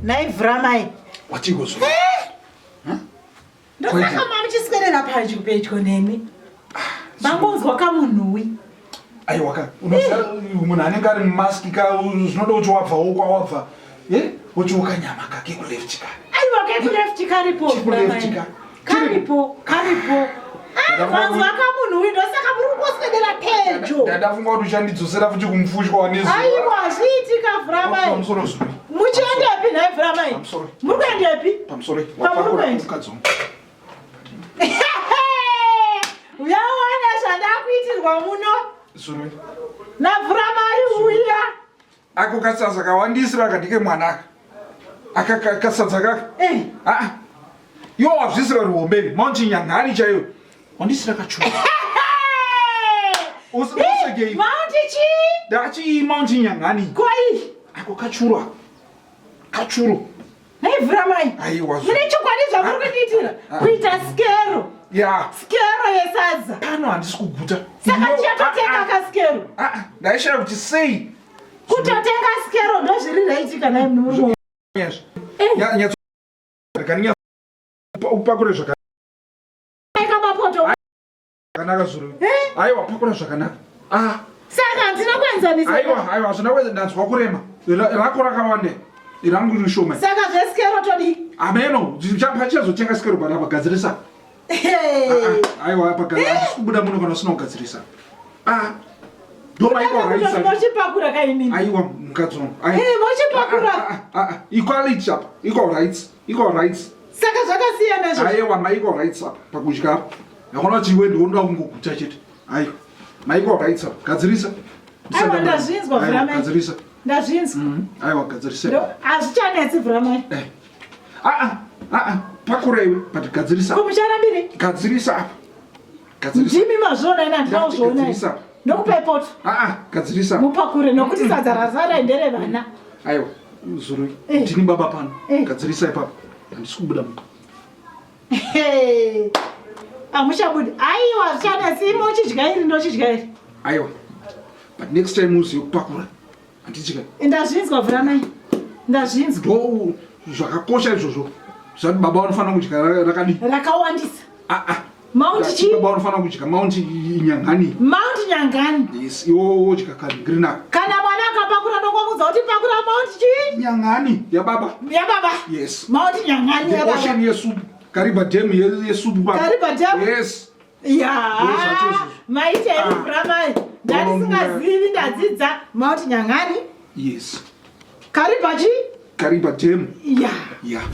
Nhai Vhuramai. Watiko zvo. Eh? Ndosaka mamuchiswerera padyo pedyo nemi. Mangonzwa kamunhuwi. Aiwa ka unoziva munhu anenge ari mumaski ka zvinoda kuti wabvawo kwawabva eh wochiwo kanyama ka kekuleft ka. Aiwa kekuleft karipo. Kekuleft ka. Karipo, karipo. Manzwa kamunhuwi ndosaka muri kungoswedera pedyo. Ndadafunga kuti uchandidzosera futi kumufushwa wanezuva. Aiwa hazviitika Vhuramai. Pamusoro zuri. Muchiendepi nhai Vhuramai? Pamusoro. Muri kuendepi? Pamusoro. Pamuri kuenda? Mukadzi wangu. Uyawana zvandakuitirwa muno. Zuri. NaVhuramai uya. Ako kasadza kawandisira akadike mwana aka. Aka kasadza kaka. Eh. Ah. Iwo wazvisira ruhombe mount nyangani chaiyo. Wandisira kachuru. Usegei. Mount chi? Ndachi mount nyangani. Koi. Ako kachuru ako. Kachuru. Nhai Vhuramai. Aiwa. Mune chokwadi zvamuri kundiitira? Kuita skero. Ya. Skero yesadza. Pano handisi kuguta. Saka tichatotenga kaskero. Ah, ndaishaya kuti sei. Kutotenga skero ndozviri right kana imi muri. Yes. Ya nyatso kani upakure zvakanaka. Mapoto. Zvakanaka zuro. Aiwa pakura zvakanaka. Ah. Saka handina kuenzanisa. Aiwa, aiwa hazvina kuenza ndanzwa kurema. Rako rakawanda. Rangu riri shoma. Saka zvesikero todii? Ameno, pachazotenga sikero panapa gadzirisa. Aiwa pagadzirisa. Handisi kubuda muno kana usina kugadzirisa. Ah. Ndomaikochipakura kaimini. Aiwa mukadzi wangu. Mochipakura. Equality apa. Equal rights. Equal rights. Saka zvakasiyana izvo. Aiwa ma equal rights apa pakudya apa. Yakona kuti iwe ndiwe unoda kungoguta chete. Aiwa. Ma equal rights apa. Gadzirisa. Aiwa ndazvinzwa Vhuramai. Gadzirisa. Ndazvinzwa. Aiwa gadzirisa. Hazvichanetsi Vhuramai. Eh. Ah ah ah ah pakura iwe but gadzirisa. Ko mucharambire? Gadzirisa apa. Gadzirisa. Ndimi mazviona ini handina kuzviona. Gadzirisa. Ndokupai poto. Ah ah gadzirisa. Mupakure nokuti sadza rasara ndere vana. Aiwa zurui. Eh. Ndini baba pano. Eh. Gadzirisa ipapo. Handisi kubuda muno. Hamuchabudi. Aiwa zvichanetsi imi uchidya iri ndochidya iri. Aiwa. But next time uzive kupakura. Handitya. Ndazvinzwa Vhuramai. Ndazvinzwa. Ndo zvakakosha izvozvo. Zvati baba vanofanira kudya rakadii? Rakawandisa. Ah ah. Mount chi? Baba vanofanira kudya Mount Nyangani. Mount Nyangani. Yes, iwo wodya kani green up. Kana mwana akapakura ndokumudza kuti pakura Mount chi? Nyangani yababa. Yababa. Yes. Mount Nyangani The yababa. ocean yesupu. Kariba Dam yesupu baba. Kariba Dam? Yes. Ya. Ndozvacho izvozvo. Maita Ah. ah. Ndandisingazivi ndadzidza Mount Nyangani. Yes. Kariba chi? Kariba Dam. Ya. Yeah.